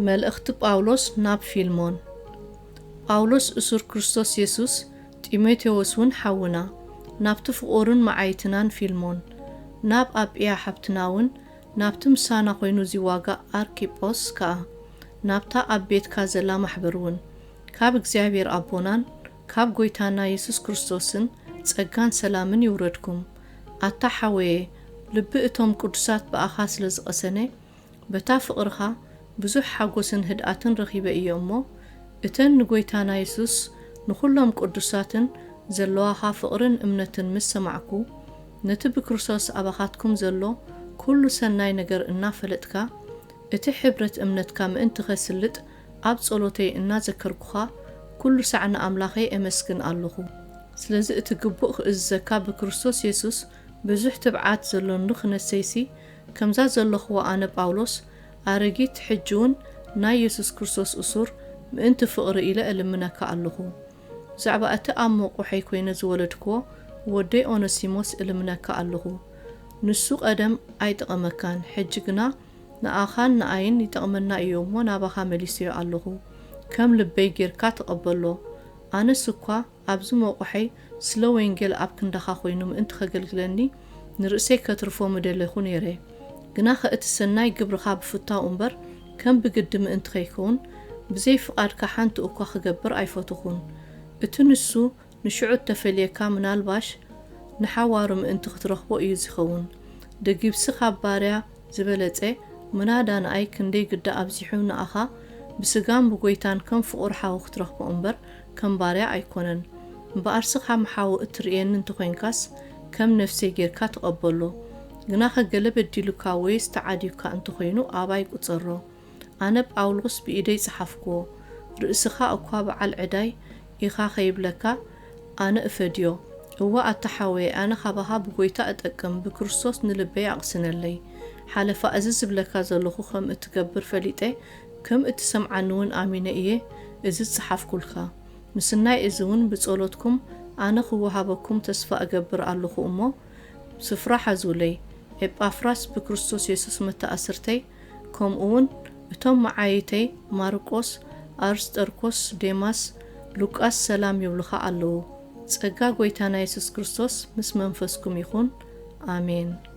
መልእኽቲ ጳውሎስ ናብ ፊልሞን። ጳውሎስ እሱር ክርስቶስ የሱስ፣ ጢሞቴዎስ እውን ሓውና፣ ናብቲ ፍቑርን መዓይትናን ፊልሞን፣ ናብ ኣጵያ ሓብትና እውን፣ ናብቲ ምሳና ኮይኑ ዚዋጋእ ኣርኪጶስ ከኣ፣ ናብታ ኣብ ቤትካ ዘላ ማሕበር እውን፣ ካብ እግዚኣብሔር ኣቦናን ካብ ጐይታና የሱስ ክርስቶስን ጸጋን ሰላምን ይውረድኩም። ኣታ ሓወየ፣ ልቢ እቶም ቅዱሳት ብኣኻ ስለ ዝቐሰነ፣ በታ ፍቕርኻ ብዙሕ ሓጎስን ህድኣትን ረኺበ እየ እሞ፣ እተን ንጐይታና የሱስ ንኹሎም ቅዱሳትን ዘለዋኻ ፍቕርን እምነትን ምስ ሰማዕኩ፣ ነቲ ብክርስቶስ ኣባኻትኩም ዘሎ ኩሉ ሰናይ ነገር እናፈለጥካ፣ እቲ ሕብረት እምነትካ ምእንቲ ኸስልጥ ኣብ ጸሎተይ እናዘከርኩኻ፣ ኩሉ ሳዕ ንኣምላኸይ ኤመስግን ኣለኹ። ስለዚ እቲ ግቡእ ክእዝዘካ ብክርስቶስ የሱስ ብዙሕ ትብዓት ዘሎኒ ኽነሰይሲ፣ ከምዛ ዘለኽዋ ኣነ ጳውሎስ፣ ኣረጊት፣ ሕጂ እውን ናይ የሱስ ክርስቶስ እሱር፣ ምእንቲ ፍቕሪ ኢለ እልምነካ ኣለኹ። ብዛዕባ እቲ ኣብ መቑሐይ ኮይነ ዝወለድክዎ ወደይ ኦነሲሞስ እልምነካ ኣለኹ። ንሱ ቀደም ኣይጠቐመካን፣ ሕጂ ግና ንኣኻን ንኣይን ይጠቕመና እዩ እሞ ናባኻ መሊሰዮ ኣለኹ። ከም ልበይ ጌርካ ተቐበሎ። ኣነስ እኳ ኣብዚ መቑሐይ ስለ ወንጌል ኣብ ክንዳኻ ኮይኑ ምእንቲ ኸገልግለኒ ንርእሰይ ከትርፎ ምደለኹ ነይረ። ግናኸ እቲ ሰናይ ግብርኻ ብፍታው እምበር ከም ብግዲ ምእንቲ ኸይከውን ብዘይ ፍቓድካ ሓንቲ እኳ ክገብር ኣይፈተኹን። እቲ ንሱ ንሽዑ እተፈልየካ ምናልባሽ ንሓዋሩ ምእንቲ ክትረኽቦ እዩ ዝኸውን። ደጊብሲ ካብ ባርያ ዝበለጸ ምናዳ ንኣይ ክንደይ ግዳ ኣብዚሑ ንኣኻ ብስጋን ብጎይታን ከም ፍቑር ሓው ክትረኽቦ እምበር ከም ባርያ ኣይኮነን። እምበኣርሲ ከም ሓው እትርእየኒ እንተኾይንካስ ከም ነፍሰይ ጌርካ ተቐበሎ። ግናኸ ገለ በዲሉካ ወይስ ተዓድዩካ እንተኾይኑ ኣባይ ቁጸሮ። ኣነ ጳውሎስ ብኢደይ ጸሓፍክዎ። ርእስኻ እኳ በዓል ዕዳይ ኢኻ ኸይብለካ ኣነ እፈድዮ። እወ ኣታ ሓወየ፣ ኣነ ኻባኻ ብጐይታ እጠቅም፣ ብክርስቶስ ንልበይ ኣቕስነለይ። ሓለፋ እዚ ዝብለካ ዘለኹ ኸም እትገብር ፈሊጠ፣ ከም እትሰምዓኒ እውን ኣሚነ እየ እዚ ዝጸሓፍኩልካ። ምስናይ እዚ እውን ብጸሎትኩም ኣነ ኽወሃበኩም ተስፋ እገብር ኣለኹ እሞ፣ ስፍራ ሓዙለይ። ኤጳፍራስ ብክርስቶስ የሱስ መተኣስርተይ፣ ከምኡ እውን እቶም መዓይይተይ ማርቆስ፣ ኣርስጠርኮስ፣ ዴማስ፣ ሉቃስ ሰላም ይብሉኻ ኣለዉ። ጸጋ ጐይታና የሱስ ክርስቶስ ምስ መንፈስኩም ይኹን። ኣሜን።